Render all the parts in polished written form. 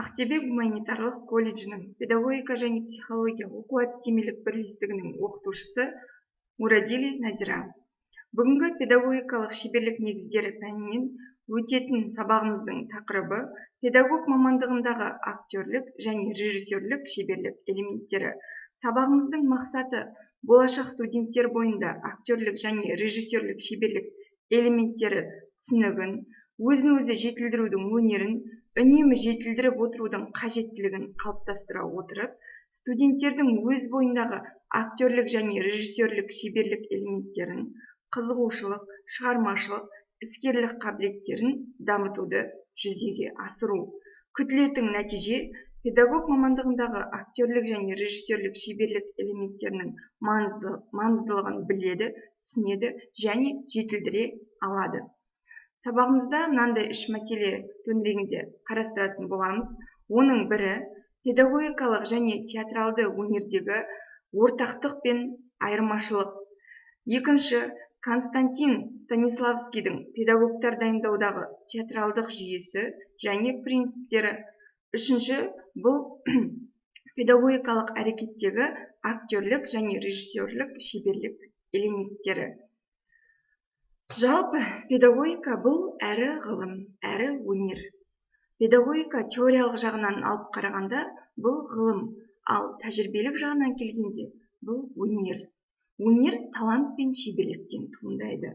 Ақтөбе гуманитарлық колледжінің педагогика және психология оқу әдістемелік бірлестігінің оқытушысы Мурадили Назира. Бүгінгі педагогикалық шеберлік негіздері пәнінен өтетін сабағымыздың тақырыбы педагог мамандығындағы актерлік және режиссерлік шеберлік элементтері. Сабағымыздың мақсаты болашақ студенттер бойында актерлік және режиссерлік шеберлік элементтері түсінігін, өзін-өзі жетілдірудің өнерін, үнемі жетілдіріп отырудың қажеттілігін қалыптастыра отырып, студенттердің өз бойындағы актерлік және режиссерлік шеберлік элементтерін, қызығушылық, шығармашылық, іскерлік қабілеттерін дамытуды жүзеге асыру. Күтілетін нәтиже: педагог мамандығындағы актерлік және режиссерлік шеберлік элементтерінің маңыздылығын біледі, түсінеді және жетілдіре алады. Сабағымызда мынандай үш мәселе төңірегінде қарастыратын боламыз. Оның бірі педагогикалық және театралды өнердегі ортақтық пен айырмашылық. Екінші, Константин Станиславскийдің педагогтар дайындаудағы театралдық жүйесі және принциптері. Үшінші, бұл педагогикалық әрекеттегі актерлік және режиссерлік шеберлік элементтері. Жалпы педагогика бұл әрі ғылым, әрі өнер. Педагогика теориялық жағынан алып қарағанда бұл ғылым, ал тәжірибелік жағынан келгенде бұл өнер. Өнер талант пен шеберліктен туындайды.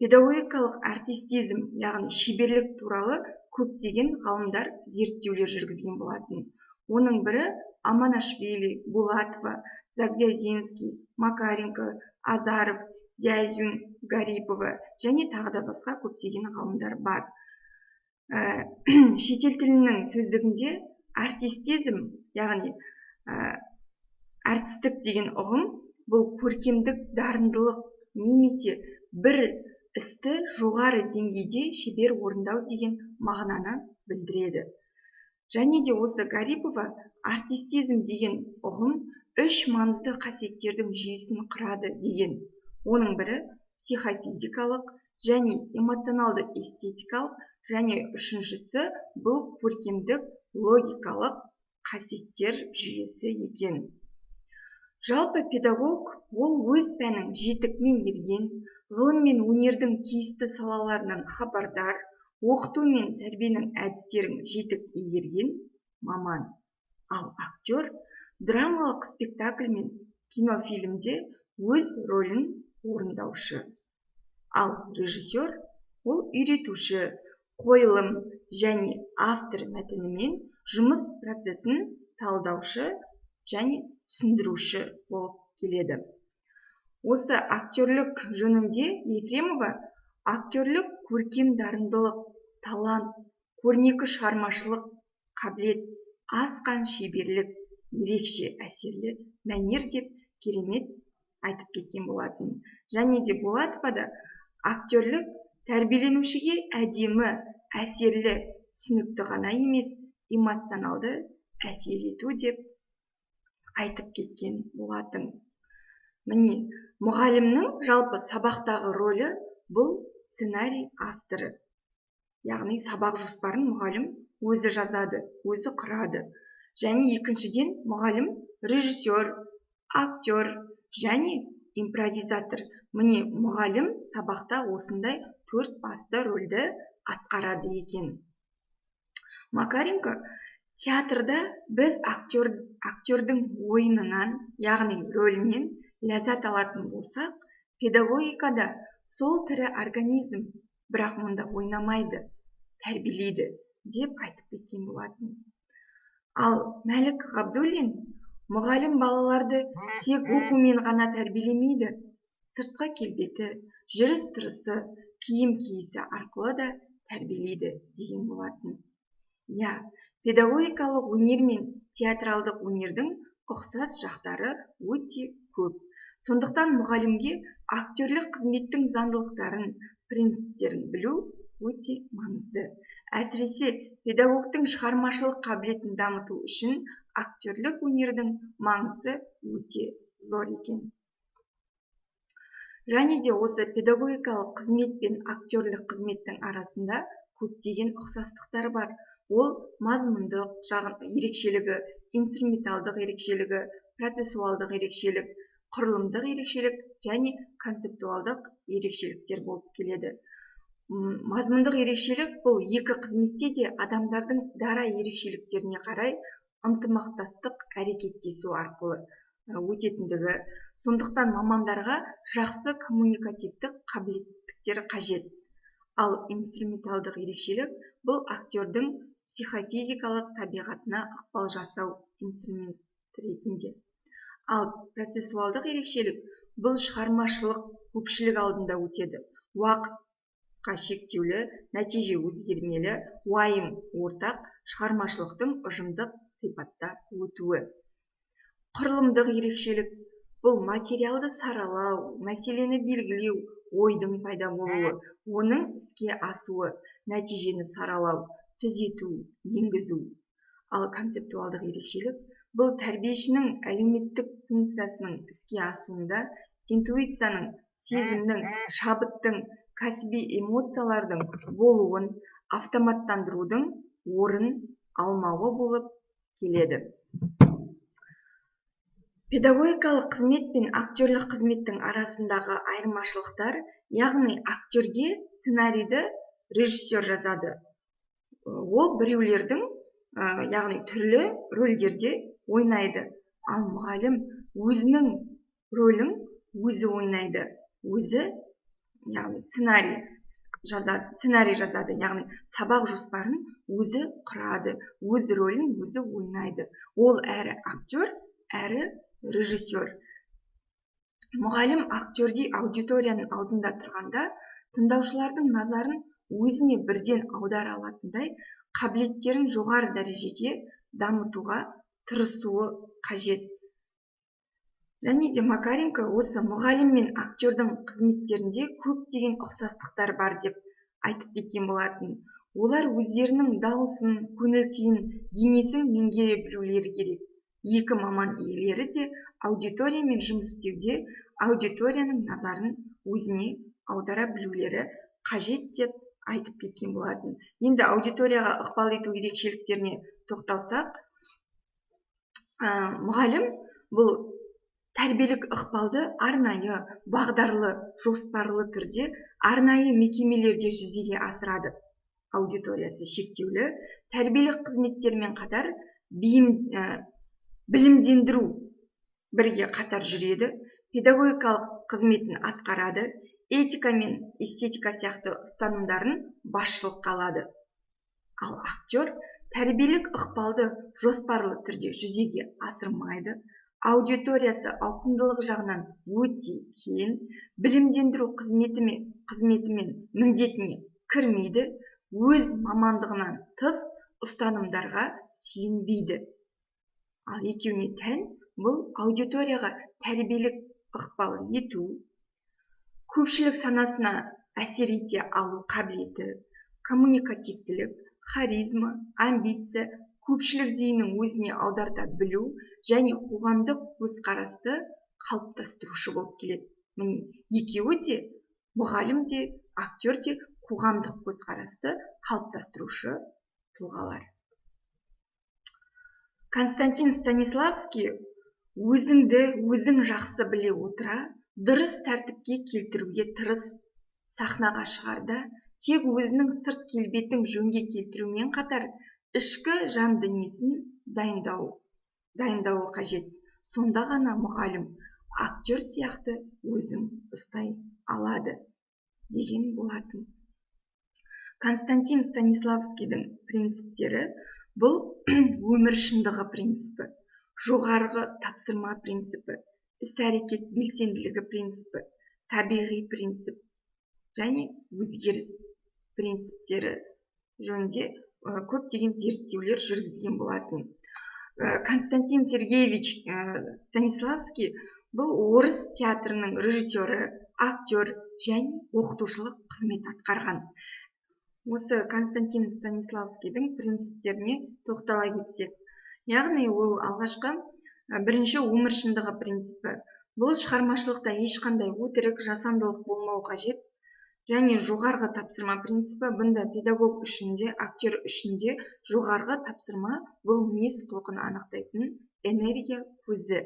Педагогикалық артистизм, яғни шеберлік туралы көптеген ғалымдар зерттеулер жүргізген болатын. Оның бірі Аманашвили, Булатова, Загвязинский, Макаренко, Азаров, Зязюн, Гарипова және тағы да басқа көптеген ғалымдар бар. Шетел тілінің сөздігінде артистизм, яғни әртістік деген ұғым бұл көркемдік дарындылық немесе бір істі жоғары деңгейде шебер орындау деген мағынаны білдіреді. Және де осы Гарипова артистизм деген ұғым үш маңызды қасиеттердің жүйесін құрады деген. Оның бірі психофизикалық және эмоционалды эстетикалық, және үшіншісі бұл көркемдік логикалық қасиеттер жүйесі екен. Жалпы педагог ол өз пәнін жетік меңгерген, ғылым мен өнердің тиісті салаларынан хабардар, оқыту мен тәрбиенің әдістерін жетік игерген маман. Ал актер драмалық спектакль мен кинофильмде өз рөлін орындаушы. Ал режиссер ол үйретуші, қойылым және автор мәтінімен жұмыс процесін талдаушы және түсіндіруші болып келеді. Осы актерлік жөнінде Ефремова актерлік көркем дарындылық, талант, көрнекі шығармашылық қабілет, асқан шеберлік, ерекше әсерлі мәнер деп керемет айтып кеткен болатын. Және де Булатова да актерлік тәрбиеленушіге әдемі, әсерлі, түсінікті ғана емес, эмоционалды әсер ету деп айтып кеткен болатын. Міне, мұғалімнің жалпы сабақтағы рөлі бұл сценарий авторы. Яғни сабақ жоспарын мұғалім өзі жазады, өзі құрады. Және екіншіден мұғалім режиссер, актер және импровизатор. Міне, мұғалім сабақта осындай төрт басты рөлді атқарады екен. Макаренко театрда біз актердің ойынынан, яғни рөлінен ләззат алатын болсақ, педагогикада сол тірі организм, бірақ мұнда ойнамайды, тәрбиелейді деп айтып кеткен болатын. Ал Мәлік Ғабдуллин мұғалім балаларды тек оқумен ғана тәрбиелемейді, сыртқы келбеті, жүріс-тұрысы, киім киісі арқылы да тәрбиелейді деген болатын. Иә, педагогикалық өнер мен театралдық өнердің ұқсас жақтары өте көп. Сондықтан мұғалімге актерлік қызметтің заңдылықтарын, принциптерін білу өте маңызды. Әсіресе педагогтың шығармашылық қабілетін дамыту үшін актерлік өнердің маңызы өте зор екен. Және де осы педагогикалық қызмет пен актерлік қызметтің арасында көптеген ұқсастықтар бар. Ол мазмұндық жағын ерекшелігі, инструменталдық ерекшелігі, процессуалдық ерекшелік, құрылымдық ерекшелік және концептуалдық ерекшеліктер болып келеді. Мазмұндық ерекшелік бұл екі қызметте де адамдардың дара ерекшеліктеріне қарай ынтымақтастық әрекеттесу арқылы өтетіндігі. Сондықтан мамандарға жақсы коммуникативтік қабілеттіктер қажет. Ал инструменталдық ерекшелік бұл актердің психофизикалық табиғатына ықпал жасау инструмент ретінде. Ал процессуалдық ерекшелік бұл шығармашылық көпшілік алдында өтеді. Уақытқа шектеулі, нәтиже өзгермелі, уайым ортақ, шығармашылықтың ұжымдық сипатта өтуі. Құрылымдық ерекшелік бұл материалды саралау, мәселені белгілеу, ойдың пайда болуы, оның іске асуы, нәтижені саралау, түзету, енгізу. Ал концептуалдық ерекшелік бұл тәрбиешінің әлеуметтік функциясының іске асуында интуицияның, сезімнің, шабыттың, кәсіби эмоциялардың болуын автоматтандырудың орын алмауы болып келеді. Педагогикалық қызмет пен актерлік қызметтің арасындағы айырмашылықтар, яғни актерге сценарийді режиссер жазады. Ол біреулердің, яғни түрлі рөлдерде ойнайды. Ал мұғалім өзінің рөлін өзі ойнайды. Өзі, яғни сценарий жазады, яғни сабақ жоспарын өзі құрады, өз рөлін өзі ойнайды. Ол әрі актер, әрі режиссер. Мұғалім актердей аудиторияның алдында тұрғанда тыңдаушылардың назарын өзіне бірден аудара алатындай қабілеттерін жоғары дәрежеде дамытуға тырысуы қажет. Және де Макаренко осы мұғалім мен актердің қызметтерінде көптеген ұқсастықтар бар деп айтып кеткен болатын. Олар өздерінің дауысын, көңіл күйін, денесін меңгере білулері керек. Екі маман иелері де аудиториямен жұмыс істеуде аудиторияның назарын өзіне аудара білулері қажет деп айтып кеткен болатын. Енді аудиторияға ықпал ету ерекшеліктеріне тоқталсақ, мұғалім бұл тәрбиелік ықпалды арнайы, бағдарлы, жоспарлы түрде арнайы мекемелерде жүзеге асырады. Аудиториясы шектеулі, тәрбиелік қызметтермен қатар білімдендіру бірге қатар жүреді, педагогикалық қызметін атқарады, этика мен эстетика сияқты ұстанымдарын басшылыққа алады. Ал актер тәрбиелік ықпалды жоспарлы түрде жүзеге асырмайды, аудиториясы ауқымдылығы жағынан өте кең, білімдендіру қызметімен міндетіне кірмейді, өз мамандығынан тыс ұстанымдарға сүйенбейді. Ал екеуіне тән бұл аудиторияға тәрбиелік ықпал ету, көпшілік санасына әсер ете алу қабілеті, коммуникативтілік, харизма, амбиция, көпшілік зейінін өзіне аударта білу және қоғамдық көзқарасты қалыптастырушы болып келеді. Міне, екеуі де, мұғалім де, актер де қоғамдық көзқарасты қалыптастырушы тұлғалар. Константин Станиславский өзіңді өзің жақсы біле отыра, дұрыс тәртіпке келтіруге тырыс, сахнаға шығарда тек өзінің сырт келбетін жөнге келтірумен қатар ішкі жан дүниесін дайындауы қажет. Сонда ғана мұғалім актер сияқты өзін ұстай алады деген болатын. Константин Станиславскийдің принциптері бұл өмір шындығы принципі, жоғарғы тапсырма принципі, іс-әрекет белсенділігі принципі, табиғи принцип және өзгеріс принциптері жөнінде көптеген зерттеулер жүргізген болатын. Константин Сергеевич Станиславский бұл орыс театрының режиссері, актер және оқытушылық қызмет атқарған. Осы Константин Станиславскийдің принциптеріне тоқтала кетсек, яғни ол алғашқы бірінші өмір шындығы принципі. Бұл шығармашылықта ешқандай өтірік, жасандылық болмау қажет. Және жоғарғы тапсырма принципі. Бұнда педагог үшін де, актер үшін де жоғарғы тапсырма бұл мінез құлқын анықтайтын энергия көзі.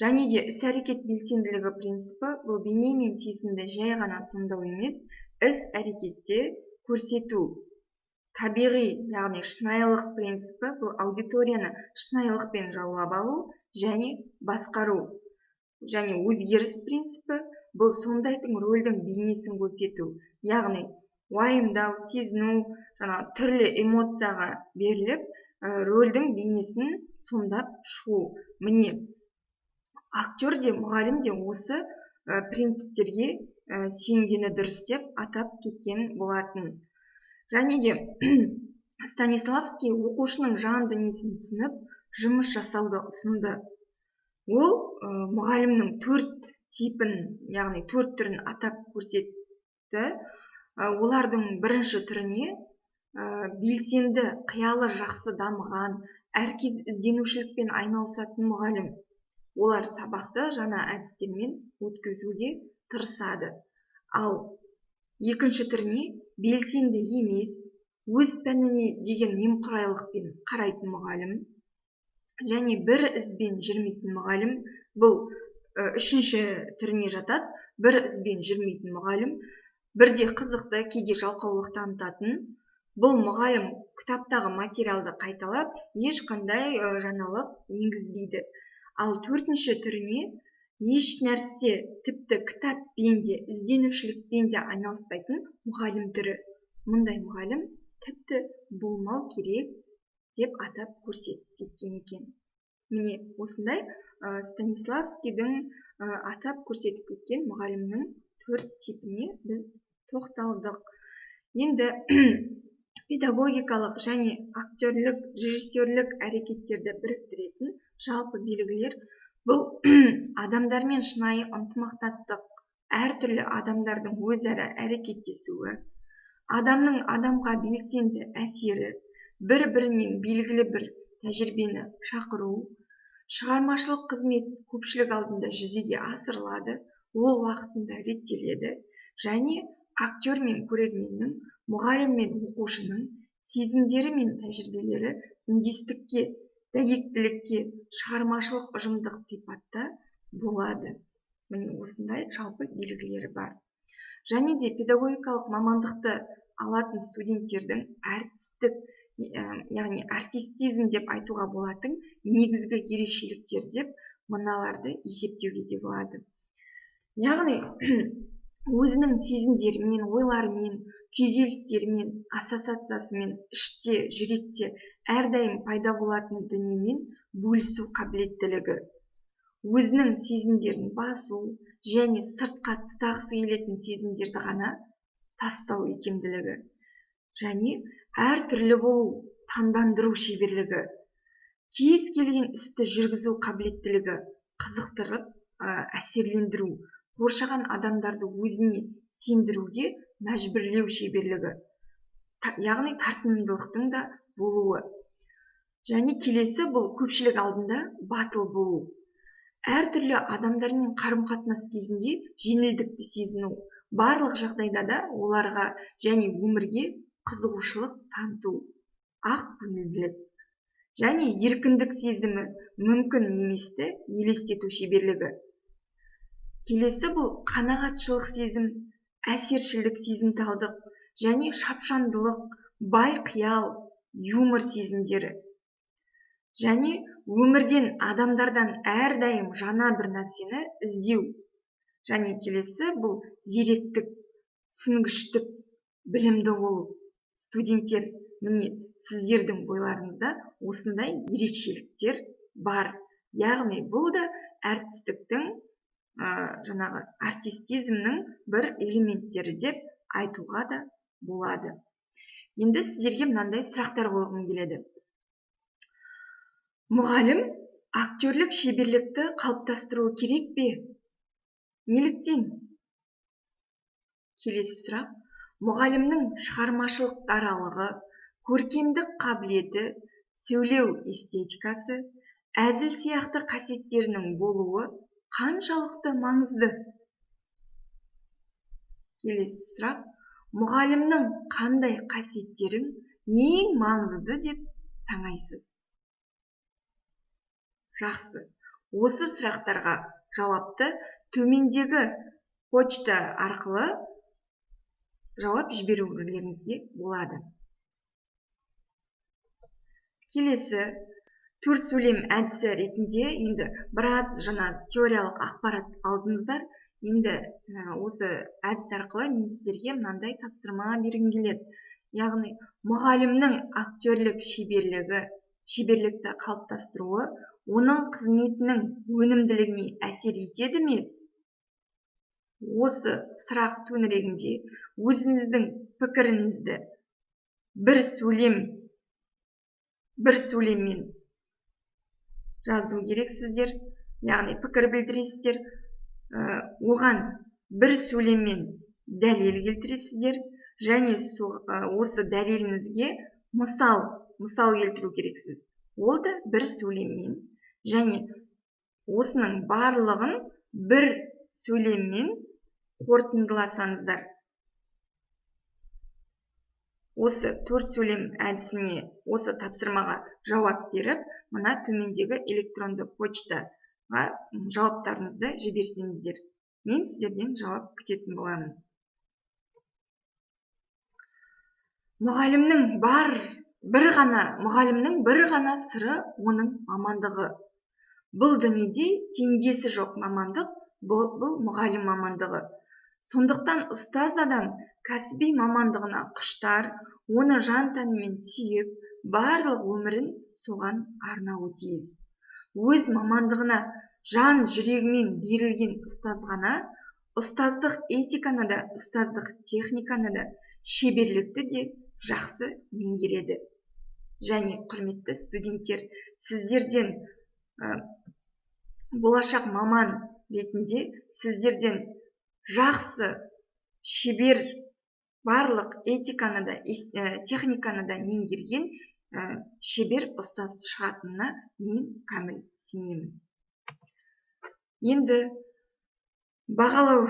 Және де іс әрекет белсенділігі принципі. Бұл бейне мен сезімді жай ғана сомдау емес, іс әрекетте көрсету. Табиғи, яғни шынайылық принципі. Бұл аудиторияны шынайылықпен жаулап алу және басқару. Және өзгеріс принципі. Бұл сомдайтын рөлдің бейнесін көрсету, яғни уайымдау, сезіну, жаңа түрлі эмоцияға беріліп, рөлдің бейнесін сомдап шығу. Міне, актер де, мұғалім де осы принциптерге сүйенгені дұрыс деп атап кеткен болатын. Және де Станиславский оқушының жан дүниесін түсініп жұмыс жасауды ұсынды. Ол мұғалімнің төрт типін, яғни төрт түрін атап көрсетті. Олардың бірінші түріне белсенді, қиялы жақсы дамыған, әркез ізденушілікпен айналысатын мұғалім. Олар сабақты жаңа әдістермен өткізуге тырысады. Ал екінші түріне белсенді емес, өз пәніне деген немқұрайлықпен қарайтын мұғалім және бір ізбен жүрмейтін мұғалім. Бұл үшінші түріне жатады. Бір ізбен жүрмейтін мұғалім бірде қызықты, кейде жалқаулық танытатын. Бұл мұғалім кітаптағы материалды қайталап, ешқандай жаңалық енгізбейді. Ал төртінші түріне еш нәрсе, тіпті кітаппен де, ізденушілікпен де айналыспайтын мұғалім түрі. Мұндай мұғалім тіпті болмау керек деп атап көрсетіп кеткен екен. Міне, осындай Станиславскийдің атап көрсетіп кеткен мұғалімнің төрт типіне біз тоқталдық. Енді педагогикалық және актерлік, режиссерлік әрекеттерді біріктіретін жалпы белгілер. Бұл адамдармен шынайы ынтымақтастық, әртүрлі адамдардың өзара әрекеттесуі, адамның адамға белсенді әсері, бір бірінен белгілі бір тәжірибені шақыру. Шығармашылық қызмет көпшілік алдында жүзеге асырылады, ол уақытында реттеледі және актер мен көрерменнің, мұғалім мен оқушының сезімдері мен тәжірибелері үндестікке, дәйектілікке, шығармашылық ұжымдық сипатта болады. Міне, осындай жалпы белгілері бар. Және де педагогикалық мамандықты алатын студенттердің әртістік, яғни артистизм деп айтуға болатын негізгі ерекшеліктер деп мыналарды есептеуге де болады. Яғни өзінің сезімдерімен, ойларымен, күйзелістерімен, ассоциациясымен, іште, жүректе әрдайым пайда болатын дүниемен бөлісу қабілеттілігі, өзінің сезімдерін басу және сыртқа тастағысы келетін сезімдерді ғана тастау икемділігі және әртүрлі болу, таңдандыру шеберлігі, кез келген істі жүргізу қабілеттілігі, қызықтырып, әсерлендіру, қоршаған адамдарды өзіне сендіруге мәжбүрлеу шеберлігі, яғни тартымдылықтың да болуы. Және келесі бұл көпшілік алдында батыл болу, әртүрлі адамдармен қарым-қатынас кезінде жеңілдікті сезіну, барлық жағдайда да оларға және өмірге қызығушылық таныту, ақ көңілділік және еркіндік сезімі, мүмкін еместі елестету шеберлігі. Келесі бұл қанағатшылық сезім, әсершілдік, сезімталдық және шапшаңдылық, бай қиял, юмор сезімдері және өмірден, адамдардан әрдайым жаңа бір нәрсені іздеу. Және келесі бұл зеректік, түсінгіштік, білімді болу. Студенттер, міне, сіздердің бойларыңызда осындай ерекшеліктер бар. Яғни бұл да әртістіктің, жаңағы артистизмнің бір элементтері деп айтуға да болады. Енді сіздерге мынандай сұрақтар қойғым келеді. Мұғалім актерлік шеберлікті қалыптастыруы керек пе? Неліктен? Келесі сұрақ. Мұғалімнің шығармашылық даралығы, көркемдік қабілеті, сөйлеу эстетикасы, әзіл сияқты қасиеттерінің болуы қаншалықты маңызды? Келесі сұрақ: мұғалімнің қандай қасиеттерін ең маңызды деп санайсыз? Жақсы. Осы сұрақтарға жауапты төмендегі почта арқылы жауап жіберулеріңізге болады. Келесі төрт сөйлем әдісі ретінде енді біраз жаңа теориялық ақпарат алдыңыздар. Енді осы әдіс арқылы мен сіздерге мынандай тапсырма бергім келеді. Яғни мұғалімнің актерлік шеберлікті қалыптастыруы оның қызметінің өнімділігіне әсер етеді ме? Осы сұрақ төңірегінде өзіңіздің пікіріңізді бір сөйлеммен жазу керексіздер, яғни пікір білдіресіздер, оған бір сөйлеммен дәлел келтіресіздер және осы дәлеліңізге мысал келтіру керексіз. Ол да бір сөйлеммен, және осының барлығын бір сөйлеммен қорытындыласаңыздар. Осы төрт сөйлем әдісіне, осы тапсырмаға жауап беріп, мына төмендегі электронды почтаға жауаптарыңызды жіберсеңіздер, мен сіздерден жауап күтетін боламын. Мұғалімнің бір ғана сыры оның мамандығы. Бұл дүниеде теңдесі жоқ мамандық, бұл мұғалім мамандығы. Сондықтан ұстаз адам кәсіби мамандығына құштар, оны жан тәнімен сүйіп, барлық өмірін соған арнауы тиіс. Өз мамандығына жан жүрегімен берілген ұстаз ғана ұстаздық этиканы да, ұстаздық техниканы да, шеберлікті де жақсы меңгереді. Және құрметті студенттер, сіздерден болашақ маман ретінде сіздерден жақсы, шебер, барлық этиканы да, техниканы да меңгерген шебер ұстаз шығатынына мен кәміл сенемін. Енді бағалау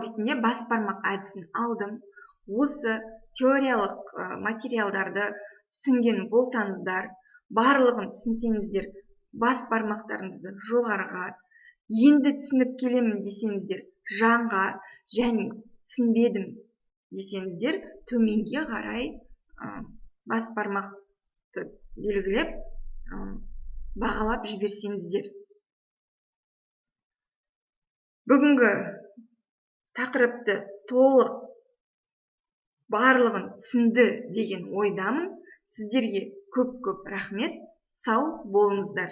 ретінде бас бармақ әдісін алдым. Осы теориялық материалдарды түсінген болсаңыздар, барлығын түсінсеңіздер, бас бармақтарыңызды жоғарыға, енді түсініп келемін десеңіздер жанға, және түсінбедім десеңіздер төменге қарай бас бармақты белгілеп бағалап жіберсеңіздер. Бүгінгі тақырыпты толық барлығын түсінді деген ойдамын. Сіздерге көп-көп рахмет. Сау болыңыздар.